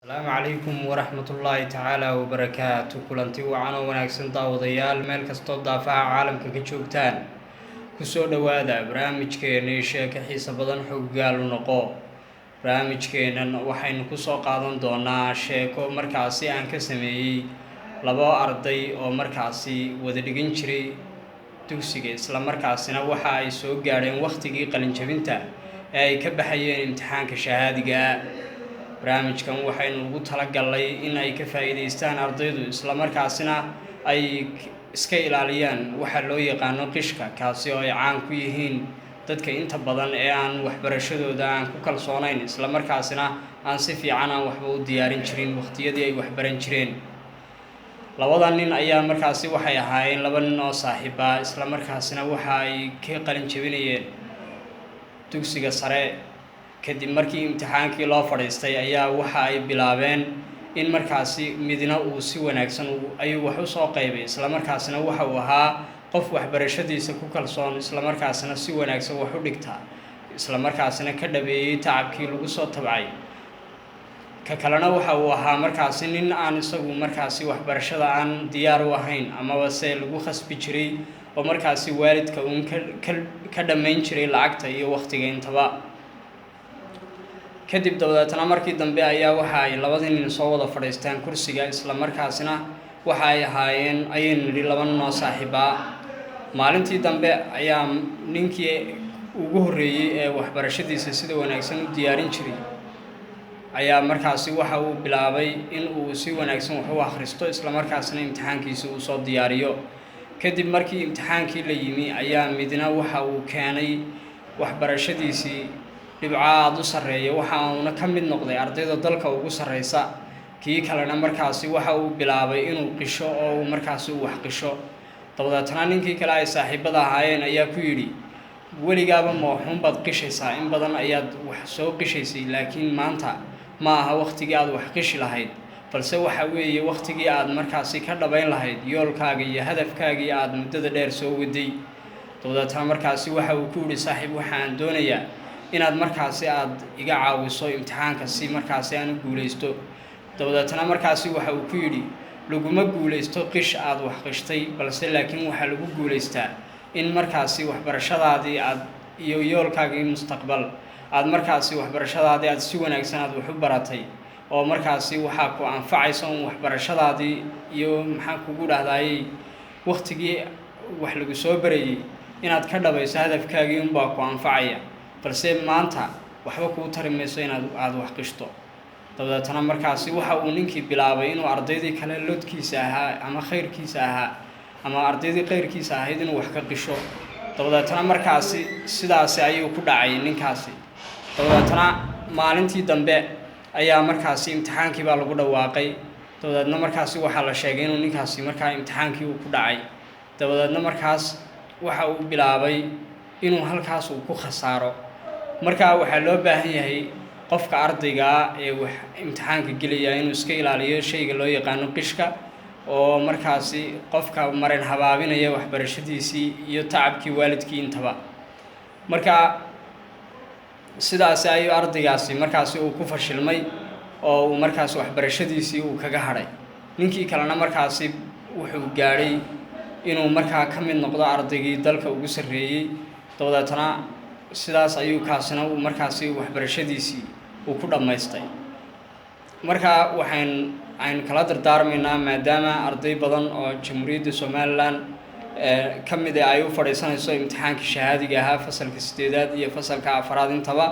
Asalaamu calaykum waraxmatullaahi tacaala wabarakaatu. Kulanti wacan oo wanaagsan, daawadayaal, meel kastoo daafaha caalamka ka joogtaan, kusoo dhowaada barnaamijkeenii sheeko xiisa badan, xoggaal u noqo. Barnaamijkeennan waxaynu kusoo qaadan doonaa sheeko markaasi aan ka sameeyey labo arday oo markaasi wada dhigan jiray dugsiga, isla markaasina waxa ay soo gaadheen wakhtigii qalinjabinta ee ay ka baxayeen imtixaanka shahaadiga. Barnaamijkan waxaynu ugu talagalnay in ay ka faa'iidaystaan ardaydu, isla markaasina ay iska ilaaliyaan waxa loo yaqaano qishka, kaasi oo ay caan ku yihiin dadka inta badan ee aan waxbarashadooda aan ku kalsoonayn, isla markaasina aan si fiican aan waxba u diyaarin jirin wakhtiyadii ay waxbaran jireen. Labada nin ayaa markaasi waxay ahaayeen laba nin oo saaxiiba, isla markaasina waxa ay ka qalin jabinayeen dugsiga sare. Kadib markii imtixaankii loo fadhiistay ayaa waxa ay bilaabeen in markaasi midna uu si wanaagsan ayuu wax usoo qaybay, isla markaasina waxa uu ahaa qof waxbarashadiisa ku kalsoon, isla markaasina si wanaagsan wax u dhigta, isla markaasina ka dhabeeyey tacabkii lagu soo tabcay. Ka kalena waxa uu ahaa markaasi nin aan isagu markaasi waxbarashada aan diyaar u ahayn, amaba se lagu khasbi jiray oo markaasi waalidka uun ka dhammayn jiray lacagta iyo wakhtiga intaba. Kadib dabadeetna markii dambe ayaa waxa ay labadii nin soo wada fadhiistaan kursiga, isla markaasina waxa ay ahaayeen, ayaynu nidhi, laba nin oo saaxiibaa. Maalintii dambe ayaa ninkii ugu horreeyey ee waxbarashadiisa sida wanaagsan u diyaarin jiray ayaa markaasi waxa uu bilaabay in uu si wanaagsan wax u akhristo, isla markaasina imtixaankiisa uu soo diyaariyo. Kadib markii imtixaankii la yimi ayaa midna waxa uu keenay waxbarashadiisii dhibco aada u sarreeya, waxa uuna ka mid noqday ardayda dalka ugu sarreysa. Kii kalena markaasi waxa uu bilaabay inuu qisho oo uu markaasi u wax qisho. Dabadeetna ninkii kale ay saaxiibada ahaayeen ayaa ku yidhi: "Weligaaba mooxuunbaad qishaysaa, in badan ayaad wax soo qishaysay, laakiin maanta ma aha wakhtigii aad wax qishi lahayd, balse waxa weeye wakhtigii aad markaasi ka dhabayn lahayd yoolkaaga iyo hadafkaagii aad muddada dheer soo waday." Dabadeetna markaasi waxa uu ku yidhi: "Saaxiib, waxaan doonayaa inaad markaasi aad iga caawiso imtixaanka si markaasi aan u guulaysto." Dabadeetna markaasi waxa uu ku yidhi: "Laguma guulaysto qish aad wax qishtay, balse laakiin waxaa lagu guulaystaa in markaasi waxbarashadaadii aad iyo yoolkaagii mustaqbal aad markaasi waxbarashadaadii aad si wanaagsan aad wax u baratay, oo markaasi waxaa ku anfacaysa un waxbarashadaadii iyo, maxaan kugu dhahdaayey, wakhtigii wax lagu soo barayey inaad ka dhabayso hadafkaagii unbaa ku anfacaya, balse maanta waxba kuu tari mayso inaad aada wax qishto." Dabadeetna markaasi waxa uu ninkii bilaabay inuu ardaydii kale lodkiisa ahaa ama khayrkiisa ahaa ama ardaydii khayrkiisa ahayd inuu wax ka qisho. Dabadeetna markaasi sidaasi ayuu ku dhacay ninkaasi. Dabadeetna maalintii dambe ayaa markaasi imtixaankii baa lagu dhawaaqay. Dabadeedna markaasi waxaa la sheegay inuu ninkaasi markaa imtixaankii uu ku dhacay. Dabadeedna markaas waxa uu bilaabay inuu halkaas uu ku khasaaro. Markaa waxaa loo baahan yahay qofka ardaygaa ee wax imtixaanka gelaya inuu iska ilaaliyo shayga loo yaqaano qishka, oo markaasi qofka marin habaabinaya waxbarashadiisii iyo tacabkii waalidkii intaba. Marka sidaasi ayuu ardaygaasi markaasi uu ku fashilmay oo uu markaasi waxbarashadiisii uu kaga hadhay. Ninkii kalena markaasi wuxuu gaadhay inuu markaa ka mid noqdo ardaygii dalka ugu sarreeyey. Dabadeetna sidaas ayuu kaasina uu markaasi waxbarashadiisii uu ku dhammaystay. Marka waxayn aynu kala dardaarmaynaa, maadaama arday badan oo Jamhuuriyadda Somaliland ka mid ay u fadhiisanayso imtixaankii shahaadiga ahaa fasalka sideedaad iyo fasalka afaraad intaba,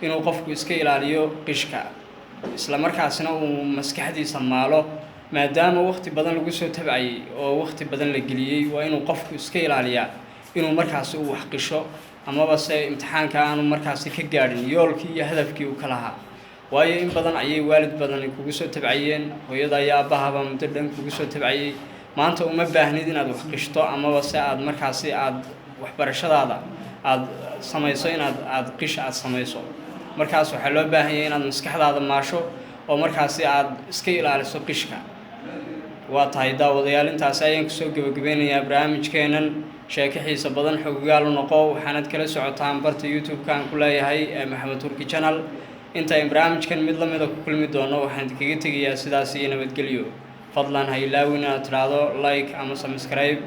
inuu qofku iska ilaaliyo qishka, isla markaasina uu maskaxdiisa maalo. Maadaama wakhti badan lagu soo tabcayay oo wakhti badan la geliyey, waa inuu qofku iska ilaaliyaa inuu markaasi uu wax qisho, amaba se imtixaanka aanu markaasi ka gaadhin yoolkii iyo hadafkii uu ka lahaa. Waayo, in badan ayay waalid badani kugu soo tabcayeen, hooyada iyo aabahaba muddo dhan kugu soo tabcayey. Maanta uma baahnid inaad wax qishto, amaba se aad markaasi aad waxbarashadaada aada samayso inaad aada qish aada samayso. Markaas waxaa loo baahan yahay inaad maskaxdaada maasho oo markaasi aad iska ilaaliso qishka. Waa tahay, daawadayaal, intaasi ayaan kusoo gebagabeynayaa barnaamijkeennan sheeko xiisa badan, xoggaal u noqo. Waxaanad kala socotaan barta YouTube-ka aan ku leeyahay ee Maxamed Turki Channel. Intayn barnaamijkan mid lamida ku kulmi doono, waxaan idinkaga tegayaa sidaas iyo nabadgelyo. Fadlan ha ilaawin inaad tidhaahdo like ama subscribe.